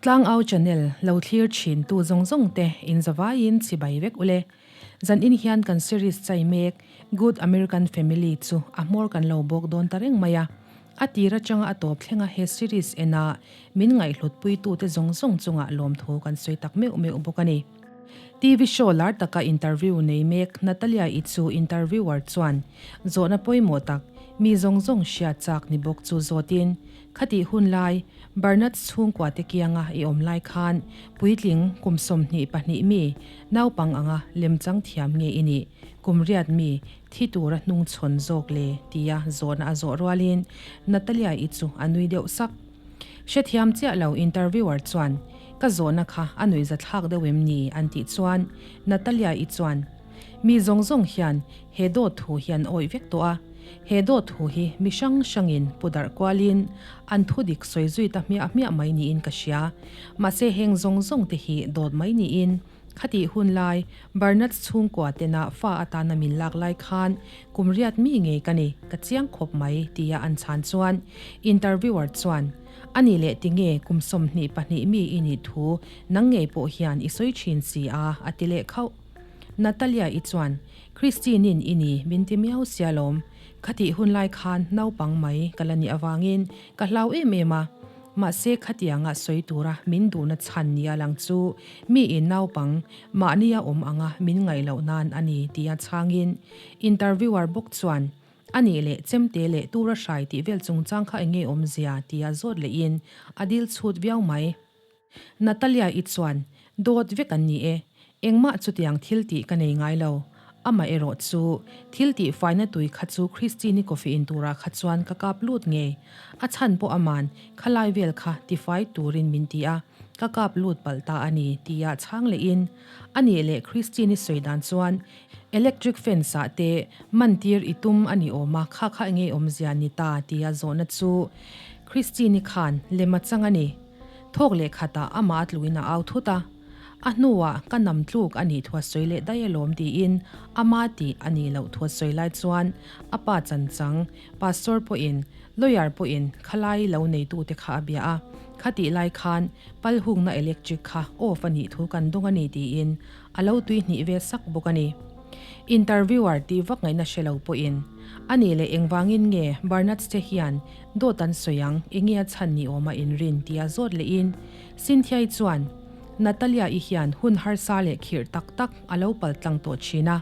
Tlangau channel lo thlir thin tu zawng zawng te in zavaiin chibai vek ule. Zan in hian kan series chai mek Good American Family chu a hmawr kan lo bawk dawn ta reng mai a. A tir atanga a tawp thlenga he series ena min ngaihhlutpui tute zawng zawng chungah lawmthu kan sawi tak meuh meuh bawk a ni. TV show lar taka interview nei mek Natalia-i chu interviewer chuan zawhna pawimawh tak mi zawng zawng hriat chak ni bawk chu zawtin, Khatih hun lai, Bernard chhungkua te kianga i awm lai khan puitling kum 22 mi naupang anga lemchang thiam nge i nih? Kum riat mi thi tura hnung chhawn zawk le? tia zawhna a zawh rualin Natalia-i chu a nui deuh sak. Hrethiam chiah lo interviewer chuan ka zawhna kha a nuihza thlak deuh em ni an tih chuan Natalia-i chuan Mi zawng zawng hian he dawt thu hi an awih vek tawh a, he dawt thu hi mi hrang hrangin pu darh kualin an thu dik sawi zui ta hmiah hmiah mai niin ka hria. Mahse heng zawng zawng te hi dawt mai niin Khatih hun lai, Bernard chhungkua tena fa atana min lak lai khan kum riat mi ngei ka ni, ka chiang khawp mai, tia an chhan chuan interviewer chuan, A nih leh tinge kum 22 mi i nih thu nang ngei pawh hian i sawi thin si a, a ti leh khauh. Natalia-i chuan, Christine-in i ni min ti miau sia lawm, khatih hun lai khan naupang mai ka la nih avangin ka hlau em em a, Mahse khatianga sawi tura min duhna chhan nia lang chu mi in naupang mahnia awm anga min ngaih loh nan a ni tia chhangin interviewer bawk chuan a nih leh chemte leh tura hrai tih vel chungchang kha enge awmzia tia zawt lehin a dil chhut viau mai. Natalia-i chuan Dawt vek an ni e. Engmah chutiang thil tih ka nei ngai lo. Amaherawh chu, thil tih faina tui kha chu Christine-i coffee in turah kha chuan ka kap lut ngei. A chhan pawh aman, khalai vel kha tifai turin min ti a, ka kap lut palh ta a ni, tia chhang lehin, A nih leh Christine-i sawi dan chuan electric fence ah te man tir i tum a ni awm a, kha kha enge awmzia ni ta, tia zawhna chu Christine-i khan lem a chang a ni. Thawk leh khatah amah a tluin a au thut a, a hnuah ka nam tluk a nih thua sawi leh daih alawm tiin ama tih a nih loh thua sawi lai chuan a pa chanchang, pastor pawhin lawyer pawhin khalai lo neitute kha a bia a, khatih lai khan pal hungna electric kha off a nih thu kan dawng a ni tiin a lo tui hnih ve sak bawk a ni. Interviewer tih vak ngaihna hre lo pawhin a nih leh engvangin nge Bernard te hian Dawt an sawi ang, enge a chhan ni awm a inrin tia zawt lehin Cynthia-i chuan, Natalia-i hian hun harsa leh khirh tak tak a lo pal tlang tawh thin a,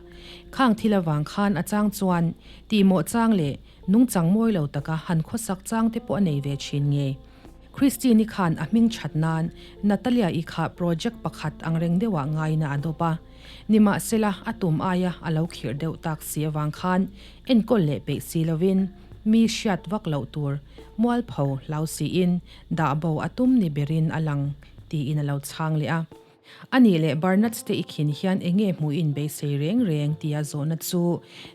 khang thil avang khan a chang chuan tihmawh chang leh nungchang mawi lo taka han khawsak chang te pawh a nei ve thin nge. Christine-i khan a hming that nan Natalia-i kha project pakhat ang reng deuhah ngaina a dawp a, nimahsela a tum aia a lo khirh deuh tak si avang khan enkawl leh peih si lovin mi hriat vak loh tur mualpho hlau siin dah bo a tum ni berin a lang tiin a lo chhang leh a. A nih leh Bernard te i khin hian enge hmuh in beisei reng reng tia zawhna chu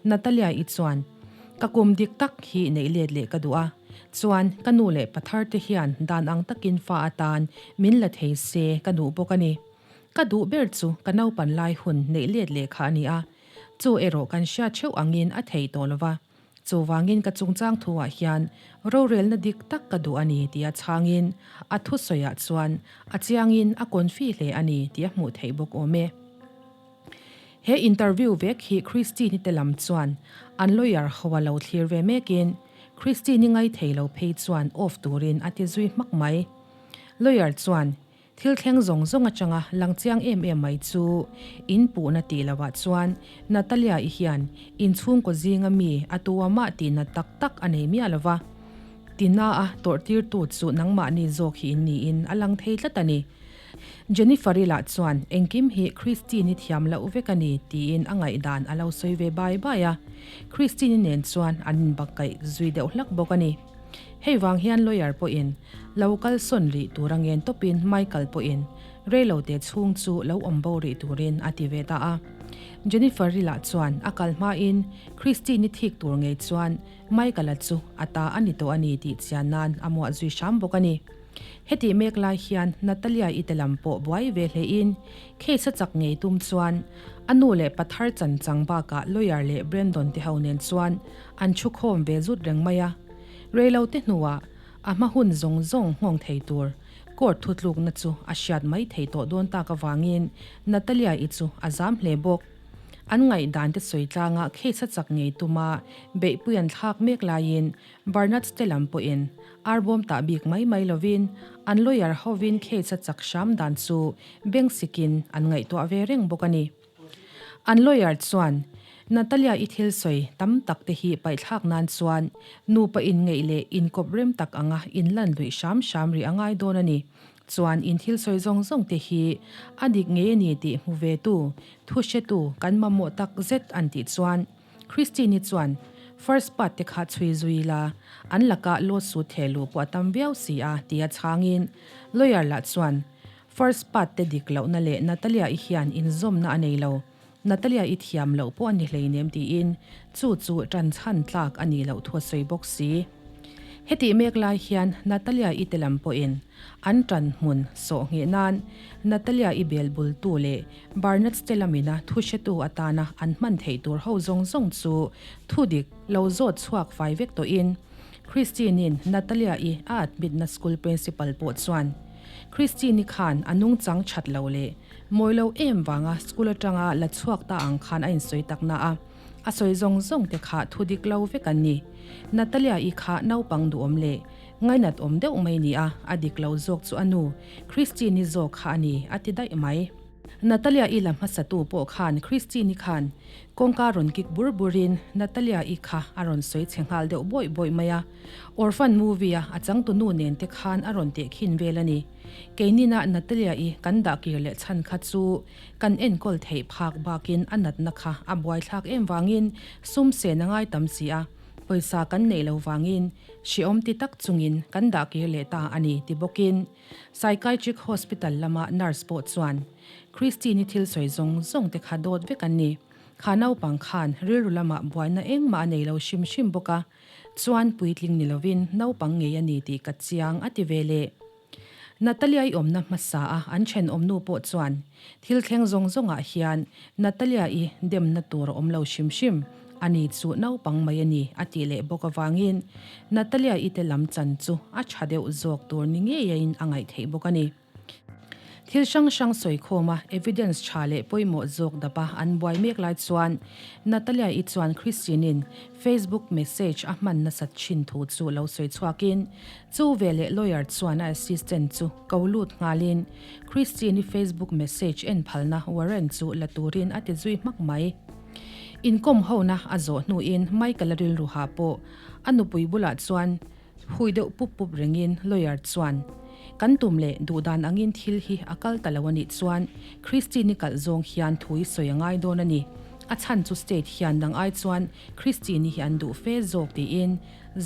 Natalia-i chuan Ka kum dik tak hi neih let leh ka duh a, chuan ka nu leh pathar te hian dan ang takin fa atan min la thei se ka duh bawk a ni. Ka duh ber chu ka naupan lai hun neih let leh kha a ni a, chu erawh kan hriat theuh angin a thei tawh lo va. Chuvangin ka chungchang thuah hian rorelna dik tak ka duh a ni tia chhangin a thusawiah chuan a chiangin a confi hle a ni tih a hmuh theih bawk awm e. He interview vek hi Christine-i te lam chuan an lawyer ho a lo thlir ve mekin Christine-i ngaithei lo phei chuan off turin a ti zui hmak mai. Lawyer chuan Thil thleng zawng zawng atanga lang chiang em em mai chu in puhna tih loh ah chuan Natalia-i hian inchhungkaw zinga mi a tu a mah tihna tak tak a nei miah lova, tina a tawrhtirtu chu nangmahni zawk hi in niin a lang thei tlat a ni. Jennifer-i lah chuan engkim hi Christine-i thiam loh vek a ni tiin a ngaihdan a lo sawi ve bai bai a, Christine-i nen chuan an inbakkaih zui deuh hlak bawk a ni. Hei vang hian lawyer pawhin lo kal sawn rih tur a ngen tawpin Michael pawhin reilote chhung chu lo awm bo rih turin a ti ve ta a. Jennifer-i lah chuan a kal hmain Christine-i thik tur ngei chuan Michael-a chu a ta a ni tawh a ni tih chian nan a muah zui hram bawk a ni. Hetih mek lai hian Natalia-i te lam pawh buai ve hlein case a chak ngei tum chuan a nu leh pathar chan chang bakah lawyer leh Brandon te ho nen chuan an thu khawm ve zut reng mai a. Reilote hnuah a hma hun zawng zawng nghawng thei tur. Court thutlukna chu a hriat mai thei tawh dawn tak avangin Natalia-i chu a zam hle bawk. An ngaihdan te sawi tlanga case a chak ngei tuma beihpui an thlak mek laiin Bernard te lam pawhin arbawm tah bik mai mai lovin an lawyer hovin case a chak hram dan chu beng sikin an ngaihtuah ve reng bawk a ni. An lawyer chuan, Natalia i thil sawi tam tak te hi paihthlak nan chuan nupa inngeih leh inkawp rem tak anga inlan luih hram hram rih a ngai dawn a ni. Chuan in thil sawi zawng zawng te hi a dik ngei a ni tih hmu ve tu, thu hretu kan mamawh tak zet an tih chuan Christine-i chuan first part te kha chhui zui la, an lakah lawsuit theh luh pawh a tam viau si a tia chhangin lawyer lah chuan First part te dik lohna leh Natalia-i hian inzawmna a nei lo. Natalia-i thiam loh pawh a ni hleinem tiin chu chu ṭan chhan tlak a nih loh thu a sawi bawk si. Hetih mek lai hian Natalia-i te lam pawhin an ṭan hmun sawh ngheh nan Natalia-i bel bultu leh Barnett te lamina thu hretu atana an hman theih tur ho zawng zawng chu thu dik lo zawt chhuak fai vek tawhin Christine-in Natalia-i a admit-na school principal pawh chuan Christine-i khan a nungchang that lo leh mawi lo em vanga school atanga la chhuak ta ang khan a insawi tak na a, a sawi zawng zawng te kha thu dik lo vek an ni. Natalia-i kha naupang duhawm leh ngainat awm deuh mai ni a, a dik lo zawk chu a nu Christine-i zawk kha a ni a ti daih mai. Natalia-i la hmasatu pawh khan Christine-i khan kawngka rawn kik bur burin Natalia-i kha a rawn sawi chhe nghal deuh bawih bawih mai a. Orphan movie a a changtunu nen te khan a rawn tehkhin vel a ni. Keinina Natalia-i kan dah kir leh chhan kha chu kan enkawl theih phak bakin a natna kha a buaithlak em vangin sum sen a ngai tam si a, pawisa kan neih lo vangin hrehawm ti tak chungin kan dah kir leh ta a ni ti bawkin Psychiatric Hospital lama nurse pawh chuan Christine-i thil sawi zawng zawng te kha dawt vek an ni. Kha naupang khan rilru lamah buaina engmah a nei lo hrim hrim bawk a, chuan puitling ni lovin naupang ngei a ni tih ka chiang a ti ve leh. Natalia-i awmna hmasa a an thenawmnu pawh chuan thil thleng zawng zawngah hian Natalia-i demna tur a awm lo hrim hrim, a ni chu naupang mai a ni a tih leh bawk avangin Natalia-i te lam chan chu a tha deuh zawk tur ni ngeiin a ngaih theih bawk a ni. Thil hrang hrang sawi khawma evidence tha leh pawimawh zawk dapa an buai mek lai chuan Natalia-i chuan Christine-in Facebook message a hman nasat thin thu chu lo sawi chhuakin chu veleh lawyer chuan a assistant chu ko lut nghalin Christine-i Facebook message en phalna warrant chu la turin a ti zui hmak mai. Inkawm hona a zawh hnuin Michael-a rilru ha pawh a nupui bulah chuan Hui deuh pup pup rengin lawyer chuan, Kan tum leh duhdan angin thil hi a kal ta lo a nih chuan Christine-i kalh zawng hian thu i sawi a ngai dawn a ni. A chhan chu state hian nang ai chuan Christine-i hi an duh fe zawk tiin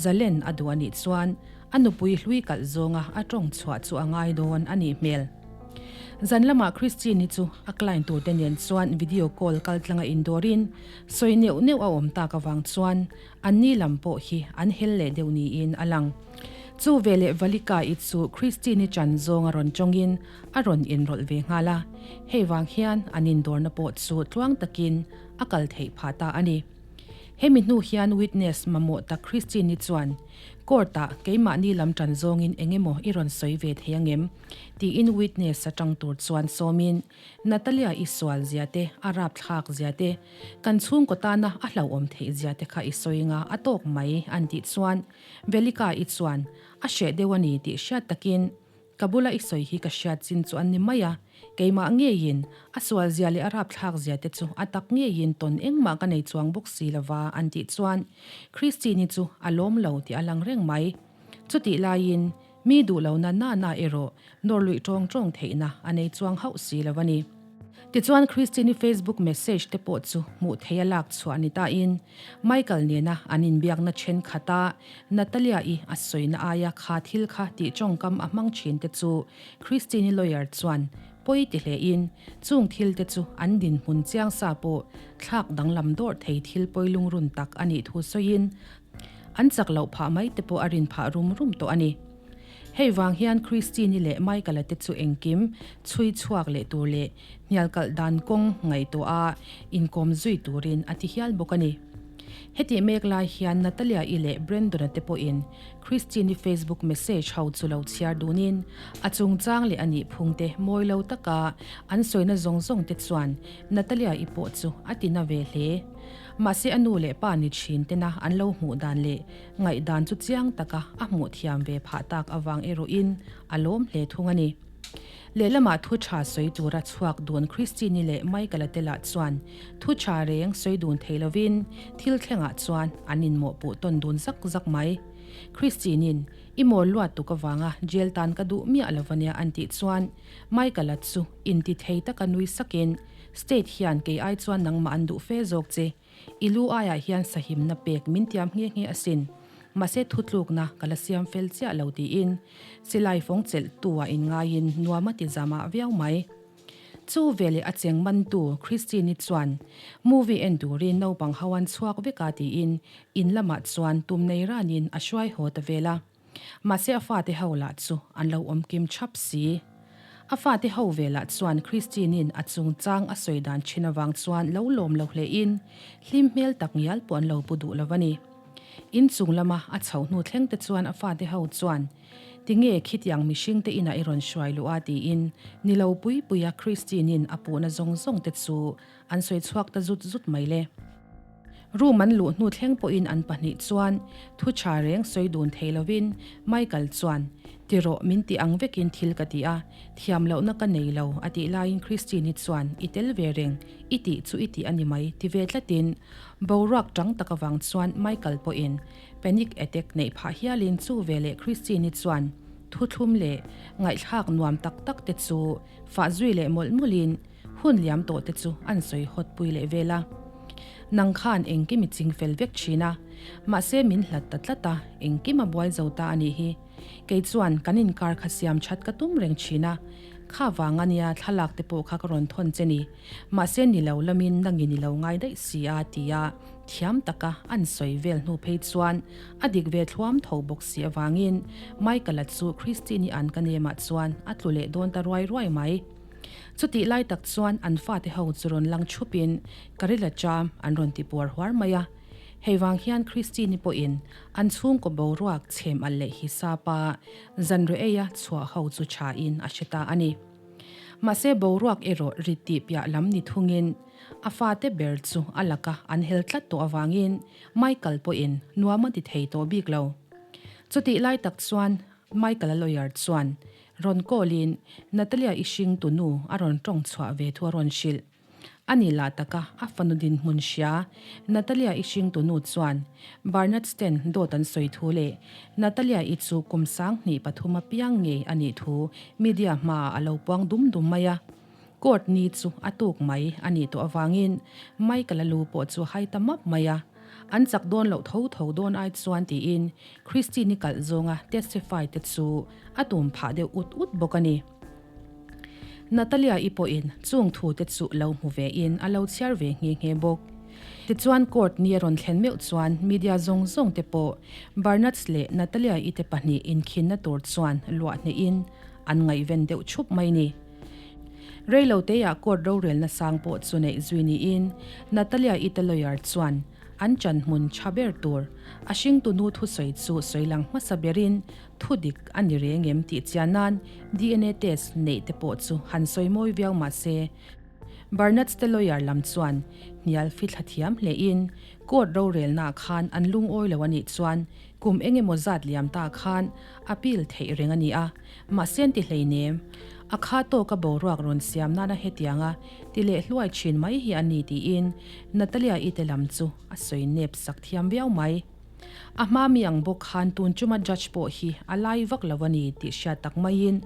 Zalen a duh a nih chuan a nupui hlui kalh zawnga a tawng chhuah chu a ngai dawn a nih hmel. Zan lamah Christine-i chu a client turte nen chuan video call kal tlanga indawrin sawi neuh neuh a awm tak avang chuan An ni lam pawh hi an hel leh deuh niin a lang. Chu veleh Valika-i chu Christine-i chan zawng a rawn tawngin a rawn inrawlh ve nghal a, hei vang hian an indawrna pawh chu tluang takin a kal theih phah ta a ni. Hemi hnu hian witness mamawh tak Christine-i chuan court-ah keimahni lam tan zawngin eng emaw i rawn sawi ve thei angem? tiin witness atang tur chuan sawmin Natalia i sual zia te, a rapthlak zia te, kan chhungkaw tana a hlauhawm theih zia te kha i sawi nga a tawk mai an tih chuan Velika i chuan a hreh deuh a ni tih hriat takin ka bula i sawi hi ka hriat chin chu an ni mai a, keimah ngeiin a sual zia leh a rapthlak zia te chu a tak ngeiin tawn engmah ka nei chuang bawk si lova an tih chuan Christine-i chu a lawm lo tih a lang reng mai. Chutih laiin Mi duh lo na na na erawh nawr luih tawng tawng theihna a nei chuang hauh si lo a ni. Tichuan Christine-i Facebook message te pawh chu hmuh theih a lak chhuah ni tain Michael nena an inbiakna thenkhat a Natalia-i a sawina aia kha thil kha tih tawngkam a hmang thin te chu Christine-i lawyer chuan pawi ti hlein chung thil te chu an dinhmun chiang sa pawh thlak danglam dawrh thei thil pawi lungrun tak a nih thu sawiin An chak loh phah mai te pawh a rin phah rum rum tawh a ni. Hei vang hian Christine-i leh Michael-a te chu engkim chhui chhuak leh tur leh hnial kalh dan kawng ngaihtuah a inkawm zui turin a ti hial bawk a ni. Hetih mek lai hian Natalia-i leh Brandon-a te pawhin Christine-i Facebook message ho chu lo chhiar dunin a chungchang leh a nihphung te mawi lo taka an sawina zawng zawng te chuan Natalia-i pawh chu a ti na ve hle. Mahse a nu leh pa ni thin tena an lo hmuh dan leh ngaihdan chu chiang taka a hmuh thiam ve phah tak avang erawhin a lawm hle thung a ni. Lehlamah thu tha sawi tura chhuak dun Christine-i leh Michael-a te lah chuan thu tha reng sawi dun thei lovin thil thlengah chuan an inmawhpuh tawn dun zak zak mai. Christine-in, I mawl luat tuk avanga jail tan ka duh miah lo ania an tih chuan Michael-a chu inti thei taka nui sakin, State hian kei ai chuan nangmah an duh fe zawk che. I lu aiah hian sahimna pek min tiam nghe nghe asin. Mahse thutlukna ka la siam fel chiah lo tiin silai fawng chelh tu ah inngaiin nuam a ti zamah viau mai. Chu veleh a cheng mantu Christine-i chuan movie en turin naupang ho an chhuak vek a tiin in lamah chuan tum nei ranin a hruai haw ta vel a. Mahse a fate ho lah chu an lo awm kim thap si. A fate ho ve lah chuan Christine-in a chungchang a sawi dan thin avang chuan lo lawm lo hlein hlim hmel tak ngial pawh an lo pu duh lo a ni. In chung lama a chho hnu thleng te chuan a fate ho chuan, Tinge khitiang mihring te inah i rawn hruai luh a? tiin ni lo pui puia Christine-in a puhna zawng zawng te chu An sawi chhuak ta zut zut mai le. Room an luh hnu thleng pawhin an pahnih chuan thu tha reng sawi dun thei lovin Michael chuan, Ti rawh, min ti ang vekin thil ka ti a, thiam lohna ka nei lo, a tih laiin Christine-i chuan, I tel ve reng, i tih chu i tih a ni mai, ti ve tlatin boruak tang tak avang chuan Michael pawhin panic attack neih phah hialin chu veleh Christine-i chuan thuthlum leh ngaihthlak nuam tak tak te chu fah zui leh mawlh mawlhin Hun liam tawh te chu an sawi hawt pui leh vel a. Nang khan engkim i ching fel vek thin a, mahse min hlat ta tlat a, engkim a buai zo ta a nih hi. Kei chuan kan inkar kha siam that ka tum reng thin a, kha vang a nia thlalak te pawh kha ka rawn thawn che ni, mahse ni lo lamin nangin i lo ngai daih si a tia thiam taka an sawi vel hnu phei chuan a dik ve thluam tho bawk si avangin Michael-a chu Christine-i an ka nemah chuan a tlu leh dawn ta ruai ruai mai. Chutih lai tak chuan an fate ho chu rawn lang chhupin ka rila cham an rawn ti puar huar mai a. Hei vang hian Christine-i pawhin an chhungkaw boruak chhem alh leh hisapa zanre eia chhuah ho chu thain a hre ta a ni. Mahse boruak erawh rit tih piah lam ni thungin a fate ber chu a laka an hel tlat tawh avangin Michael pawhin nuam a ti thei tawh bik lo. Chutih lai tak chuan Michael-a lawyer chuan Rawn call in Natalia i hring tu nu a rawn tawng chhuah ve thu a rawn hrilh. A ni lah taka a fanu dinhmun hria Natalia i hring tu nu chuan Barnards ten dawt an sawi thu leh Natalia i chu kum 2003 a piang ngei a nih thu media hmaah a lo puang dum dum mai a. Court ni chu a tuk mai a nih tawh avangin Michael-a lu pawh chu a hai ta map mai a. An chak dawn loh tho tho dawn ai chuan tiin Christine-i kalh zawnga testify te chu a tum phah deuh ut ut bawk a ni. Natalia-i pawhin chung thu te chu lo hmu ve in a lo chhiar ve nghe nghe bawk. Tichuan court ni a rawn thlen meuh chuan media zawng zawng te pawh Barnards leh Natalia-i te pahnih inkhinna tur chuan luah hnehin an ngaihven deuh thup mai ni. Reiloteah court rorelna sang pawh chu neih zui niin Natalia-i te lawyer chuan an chanhmun tha ber tur a hringtunu thusawi chu sawi lang hmasa berin thu dik a ni reng em tih chian nan DNA test neih te pawh chu han sawi mawi viau mah se Barnards te lawyer lam chuan hnial fithla thiam hlein court rorelnaah khan an lungawi lo a nih chuan kum eng emaw zat liam ta khan appeal theih reng a ni a, mahse an ti hleinem. A kha tawka boruak rawn siam nana hetianga ti leh hluai thin mai hi a ni tiin Natalia-i te lam chu a sawi nep sak thiam viau mai. A hma mi ang bawk khan tun chuma judge pawh hi a lai vak lo a ni tih hriat tak maiin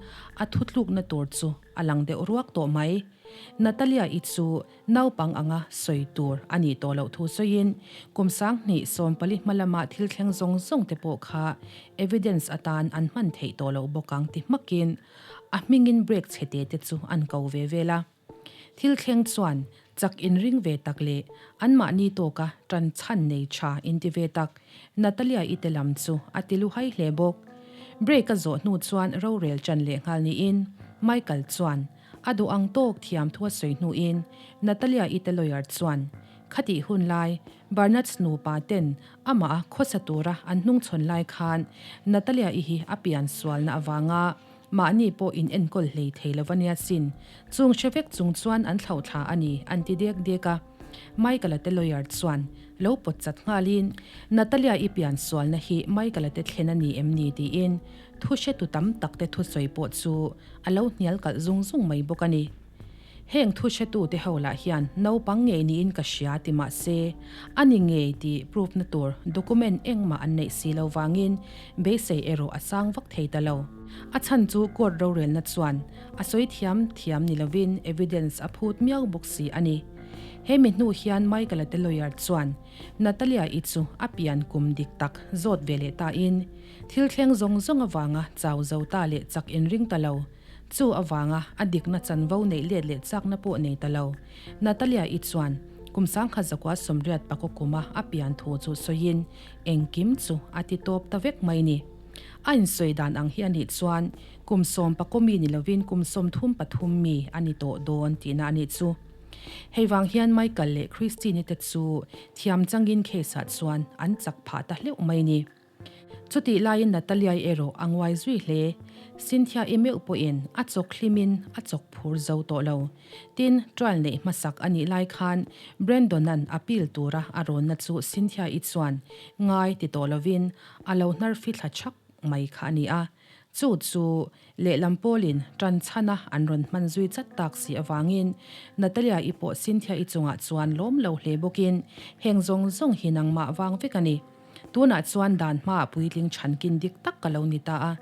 a thutlukna tur chu a lang deuh ruak tawh mai. Natalia-i chu Naupang anga sawi tur a nih tawh loh thu sawiin kum 2014 hma lama thil thleng zawng zawng te pawh kha evidence atan an hman theih tawh loh bawk ang ti hmakin a hmingin break chhe te te chu an ko ve vel a. Thil thleng chuan chak inring ve tak leh anmahni tawka tan chhan nei tha inti ve tak Natalia-i te lam chu a ti luhai hle bawk. Break a zawh hnu chuan rorel chan leh nghal niin Michael chuan A duh ang tawk thiam thu a sawi hnuin Natalia-i te lawyer chuan, Khatih hun lai, Barnards nupa ten amah a khawsa tura an hnungchhawn lai khan Natalia-i hi a pian sualna avanga mahni pawh in enkawl hlei thei lo ania sin. Chung hre vek chung chuan an thlauhthla a ni, an ti dek dek a. Michael-a te lawyer chuan lo pawt chat nghalin, Natalia-i pian sualna hi Michael-a te thlen a ni em ni tiin thu hretu tam tak te thusawi pawh chu a lo hnial kalh zung zung mai bawk a ni. Heng thu hretute ho lah hian naupang ngei niin ka hria ti mah se, a ni ngei tih proof na tur document engmah an neih si lo vangin beisei erawh a sang vak thei ta lo. A chhan chu court rorelna chuan a sawi thiam thiam ni lovin evidence a phut miau bawk si a ni. He mi hnu hian Michael-a te lawyer chuan Natalia-i chu a pian kum dik tak zawt ve leh tain thil thleng zawng zawng avanga chau zo ta leh chak inring ta lo. Chu avanga a dikna chanvo neih let leh chakna pawh nei ta lo. Natalia-i chuan kum 1980 pakaw kuma a pian thu chu sawiin engkim chu a ti tawp ta vek mai ni. A insawi dan ang hi a nih chuan kum sawm pakaw mi ni lovin kum 33 mi a ni tawh dawn tihna a nih chu. Hei vang hian Michael leh Christine-i te chu thiam changin case-ah chuan an chak phah ta hleuh mai ni. Chutih laiin Natalia-i erawh a nguai zui hle. Cynthia-i meuh pawhin a chawk hlimin a chawk phur zo tawh lo. Tin, trial neih hmasak a nih lai khan Brandon-a'n appeal tura a rawnna chu Cynthia-i chuan ngai ti tawh lovin a lo hnar fithla chhak mai kha a ni a. Chu chu lehlam pawlin tan chhana an rawn hman zui chat tak si avangin Natalia-i pawh Cynthia-i chungah chuan lawm lo hle bawkin heng zawng zawng hi nangmah vang vek a ni. Tunah chuan dan hmaah puitling chhankin dik tak ka lo ni ta a,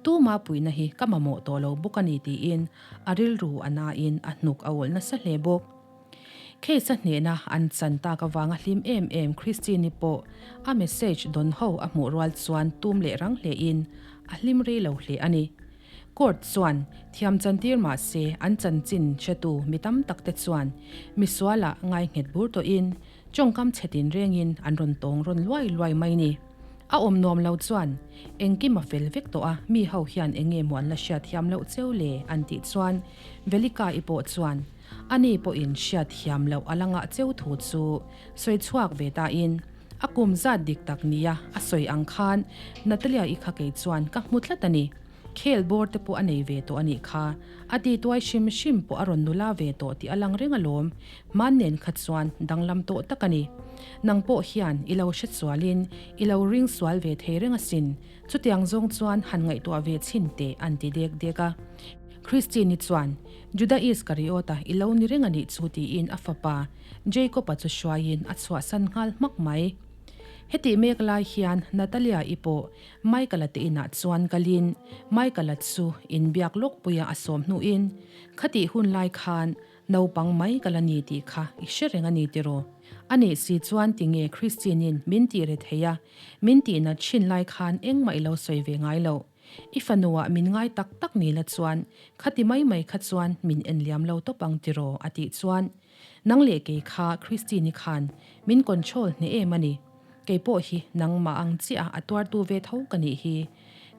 tuma puihna hi ka mamawh tawh lo bawk a ni tiin a rilru a nain a hnuk a awlh nasa hle bawk. Case a hnehna an chan tak avanga hlim em em Christine-i pawh a message dawn ho a hmuh rual chuan tum leh rang hlein a hlim rei lo hle a ni. Court chuan thiam chantir mah se an chanchin hretu mi tam tak te chuan misualah ngai nghet bur tawhin Tawngkam chhe tin rengin an rawn tawng rawn luai luai mai ni. A awm nuam lo chuan, Engkim a fel vek tawh a, mi ho hian eng nge maw an la hriat thiam loh cheu le? an tih chuan Velika-i pawh chuan ani pawhin hriat thiam loh a la ngah cheu thu chu sawi chhuak ve tain a kum zat dik tak nia a sawi ang khan Natalia-i kha kei chuan ka hmu tlat a ni. Khel bawr te pawh a nei ve tawh a nih kha. A ti tuai hrim hrim pawh a rawn nula ve tawh tih a lang reng alawm. Hman nen kha chuan danglam tawh tak a ni. Nang pawh hian i lo hre sualin i lo ring sual ve thei reng asin. Chutiang zawng chuan han ngaihtuah ve chhin teh an ti dek dek a. Christine-i chuan, Juda Iskariota i lo ni reng a nih chu tiin a fapa Jacob-a chu hruaiin a chhuahsan nghal hmak mai. Hetih mek lai hian Natalia-i pawh Michael-a te inah chuan kalin Michael-a chu inbiak lawkpuia a sawm hnuin, Khatih hun lai khan naupang mai ka la ni tih kha i hre reng a ni tiraw? A nih si chuan tinge Christine-in min tih re thei a, min tihnat thin lai khan engmah i lo sawi ve ngai loh. I fanuah min ngai tak tak ni la chuan khati mai mai kha chuan min en liam lo tawp ang tiraw? a tih chuan Nang leh kei kha Christine-i khan min control hneh em a ni. Kei pawh hi nangmah ang chiah a tuartu ve tho ka nih hi.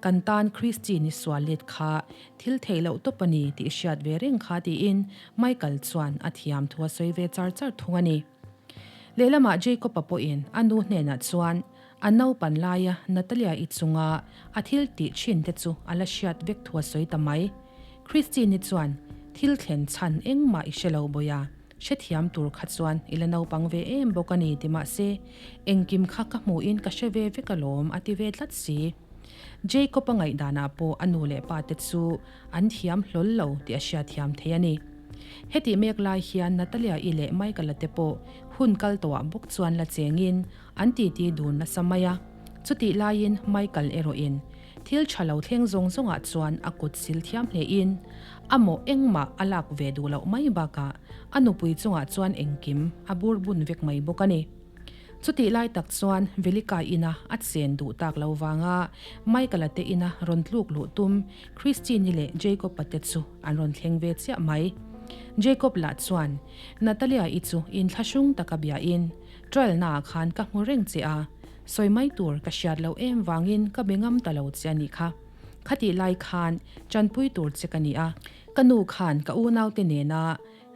Kan tan Christine-i sual let kha thil theih loh tawp a ni tih hriat ve reng kha tiin Michael chuan a thiam thu a sawi ve char char thung a ni. Lehlamah Jacob-a pawhin a nu hnenah chuan a naupan laia Natalia-i chunga a thil tih thin te chu a la hriat vek thu a sawi ta mai. Christine-i chuan thil thlen chhan engmah i hre lo bawi a. Hrethiam tur kha chuan i la naupang ve em bawk a ni ti mahse engkim kha ka hmuhin ka hre ve vek alawm a ti ve tlat si. Jacob a ngaihdanah pawh a nu leh pa te chu an thiam hlawl lo tih a hriatthiam thei a ni. Hetih mek lai hian Natalia-i leh Michael-a te pawh hun kal tawhah bawk chuan la chengin an titi dun nasa mai a. Chutih laiin Michael erawhin Thil tha lo thleng zawng zawngah chuan a kut sil thiam hlein a mawh engmah a lak ve duh loh mai bakah a nupui chungah chuan engkim a bur bun vek mai bawk a ni. Chutih lai tak chuan Velika ina a chen duh tak lo vanga Michael-a te ina rawn tluk luh tum Christine-i leh Jacob-a te chu an rawn thleng ve chiah mai. Jacob lah chuan Natalia-i chu inthlahrung taka biain Trial-naah khan ka hmu reng che a, Sawi mai tur ka hriat loh em vangin ka be ngam ta lo che a nih kha. Khatih lai khan tanpui tur che ka ni a, ka nu khan ka unaute nena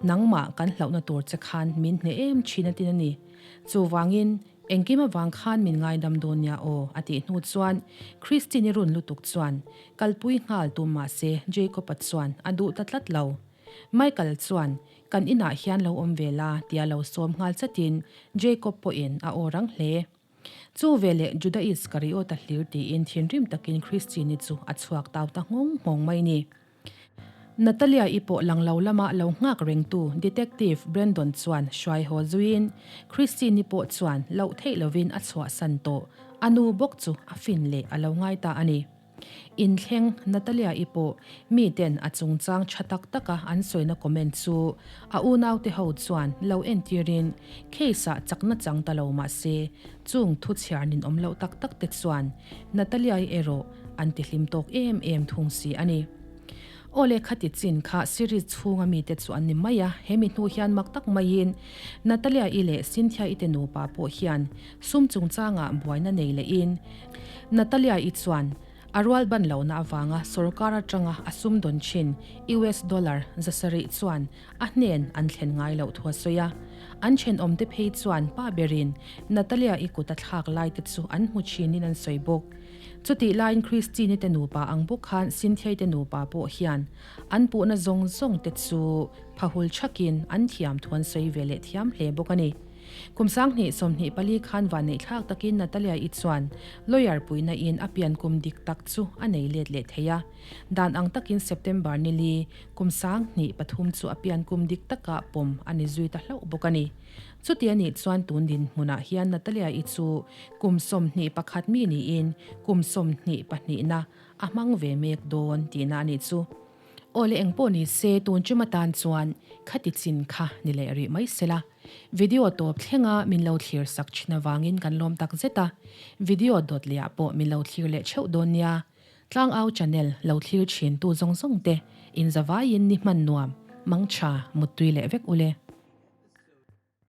Nangmah kan hlauhna tur che khan min hneh em thin a tin a ni. Chuvangin, engkim avang khan min ngaidam dawn nia aw, a tih hnu chuan Christine-i run lutuk chuan kalpui nghal tum mah se Jacob-a chuan a duh ta tlat lo. Michael chuan kan inah hian lo awm ve la tia lo sawm nghal chatin Jacob pawhin a aw rang hle. Chu veleh Juda Iskariota hlir tiin thinrim takin Christine-i chu a chhuak tau ta nghawng nghawng mai ni. Natalia-i pawh lang lo lama lo nghak rengtu Detective Brandon chuan hruai haw zuiin Christine-i pawh chuan loh theih lovin a chhuahsan tawh, a nu bawk chu a fin leh a lo ngai ta a ni. Inthleng Natalia-i pawh miten a chungchang tha tak taka an sawina comment chu a unaute ho chuan lo entirin case-ah chakna chang ta lo mah se chung thu chhiar ninawm loh tak tak te chuan Natalia-i erawh an ti hlim tawk em em thung si a ni. Aw le khati chin kha series chhunga mite chu an ni mai a, he mi hnu hian mak tak maiin Natalia-i leh Cynthia-i te nupa pawh hian sum chungchangah buaina nei lehin Natalia-i chuan a rual ban lohna avanga sorkar atanga a sum dawn thin US dollar 700 chuan a hnen an thlen ngai loh thu a sawi a. An thenawmte phei chuan pa berin Natalia-i kut a thlak laite chu an hmu thinin an sawi bawk. Chutih laiin Christine-i te nupa ang bawk khan Cynthia-i te nupa pawh hian an puhna zawng zawng te chu phahul thakin an thiam thu an sawi ve leh thiam hle bawk a ni. Kum 2024 khan vanneihthlak takin Natalia-i chuan lawyer puihna in a pian kum dik tak chu a nei let leh thei a. Dan ang takin September nili kum 2003 chu a pian kum dik takah pawm a ni zui ta hlauh bawk a ni. Chuti a nih chuan tun dinhmunah hian Natalia-i chu kum 21 mi niin kum 22 na a hmang ve mek dawn tihna a nih chu. Aw le engpawh ni se tun ṭum atan chuan khati chin kha ni leh rih mai sela. Video tawp thlenga min lo thlir sak thin avangin kan lawm tak zet a, video dawt lehah pawh min lo thlir leh theuh dawn nia. Tlangau channel lo thlir thin tu zawng zawng te in zavaiin ni hman nuam, mangtha, muttui leh vek ule.